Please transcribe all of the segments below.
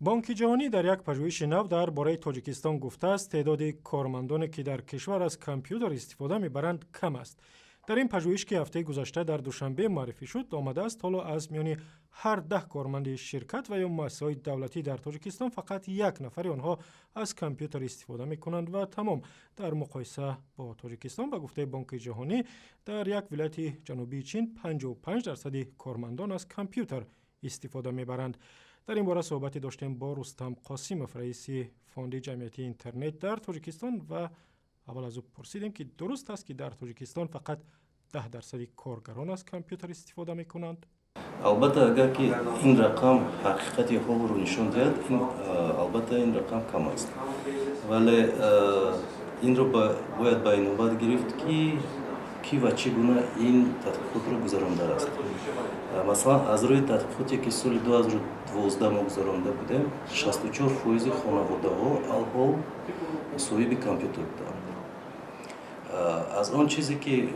Бонки Ҷаҳонӣ дар як пажӯҳиши нав дар бораи Тоҷикистон гуфтааст, теъдоди кормандоне, ки дар кишвар аз компютер истифода мебаранд, кам аст. Дар ин пажӯҳиш, ки ҳафтаи гузашта дар Душанбе муаррифӣ шуд, омадааст, ҳоло аз миёни ҳар 10 корманди ширкат ва ё муассисаҳои давлатӣ дар Тоҷикистон фақат як нафари онҳо аз компютер истифода мекунанд ва тамом. Дар муқоиса бо Тоҷикистон, ба гуфтаи Бонки Ҷаҳонӣ, дар як вилояти ҷанубии Чин 55 дарсади кормандон аз компютер истифода мебаранд. Дар ин бора суҳбате доштем бо Рустам Қосимов, раиси Фонди ҷамъиятии интернет дар Тоҷикистон, ва аввал аз ӯ пурсидем, ки дуруст аст, ки дар Тоҷикистон фақат 10 дарсади коргарон аз компютер истифода мекунанд? Албатта, агар ки ин рақам ҳақиқати ҳолро нишон диҳад, албатта, ин рақам кам аст, вале инро бояд ба инобат гирифт, ки кӣ ва чӣ гуна ин тадқиқотро гузарондааст. Масалан, аз рӯи тадқиқоте, ки соли 2012 мо гузаронда будем, 64 фоизи хонаводаҳо алҳол соҳиби компютер буданд. Аз он чизе, ки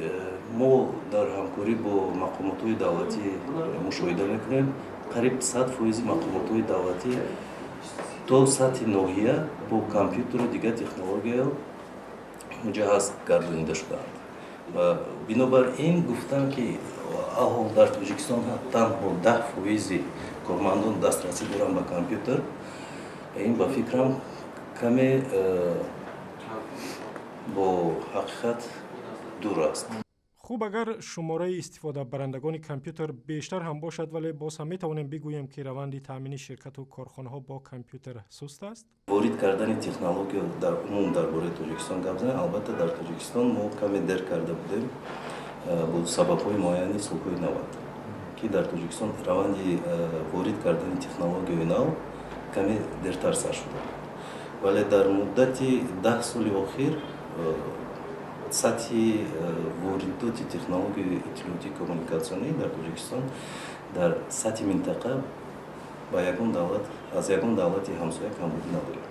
мо дар ҳамкорӣ бо мақомотҳои давлатӣ мушоҳида мекунем, қариб 100 фоизи мақомотҳои давлатӣ то сатҳи ноҳия бо компютеру дигар технология муҷаҳҳаз гардонида шудаанд. Ва бинобар ин гуфтам, ки алҳол дар Тоҷикистон танҳо 10 фоизи кормандон дастрасӣ доранд ба компютер, ин, ба фикрам, каме бо ҳақиқат дур аст. Хуб, агар шумораи истифодабарандагони компютер бештар ҳам бошад, вале боз ҳам метавонем бигӯем, ки раванди таъмини ширкату корхонаҳо бо компютер суст аст? Ворид кардани технология дар умум, дар бораи Тоҷикистон гап занем, албатта, дар Тоҷикистон мо каме дер карда будем бо сабабҳои муайяни солҳои 90, ки дар Тоҷикистон раванди ворид кардани технологияи нав каме дертар сар шуда буд, вале дар муддати 10 соли охир сатҳи воридоти технологияи иттилоотии коммуникатсионӣ дар Тоҷикистон дар сатҳи минтақа ба ягон давлат аз ягон давлати ҳамсоя камбудӣ надорем.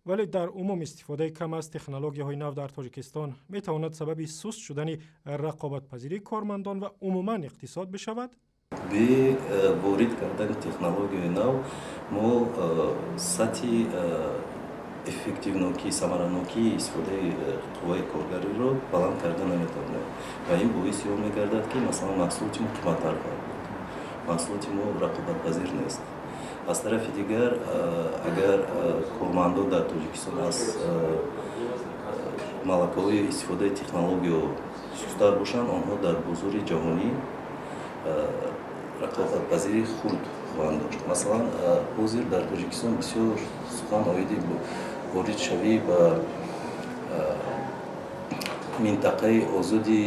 Вале дар умум истифодаи кам аз технологияҳои нав дар Тоҷикистон метавонад сабаби суст шудани рақобатпазирии кормандон ва умуман иқтисод бишавад? Бе ворид кардани технологияи нав мо сатҳи эффективнокӣ, самаранокии истифодаи қувваи коргариро баланд карда наметавонем ва ин боиси он мегардад, ки, масалан, маҳсулоти мо қиматтар хоҳад буд, маҳсулоти мо рақобатпазир нест. Аз тарафи дигар, агар кормандон дар Тоҷикистон аз малакаҳои истифодаи технологиё сусттар бошанд, онҳо дар бозори ҷаҳонӣ рақобатпазирии хурд хоҳанд дошт. Масалан, ҳозир дар Тоҷикистон бисёр сухан оиди воридшавӣ ба минтақаи озоди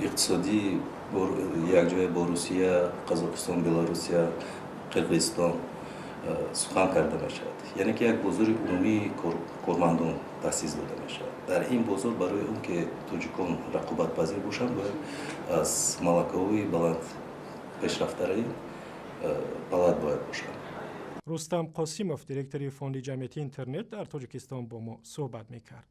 иқтисодӣ якҷоя бо Русия, Қазоқистон, Беларусия, Қирғизистон сухан карда мешавад, яъне ки як бозори умумии кормандон таъсис дода мешавад. Дар ин бозор барои он ки тоҷикон рақобатпазир бошанд, бояд аз малакаҳои баланд пешрафтаи баланд бояд бошанд. Рустам Қосимов, директори Фонди ҷамъиятии интернет дар Тоҷикистон, бо мо суҳбат мекард.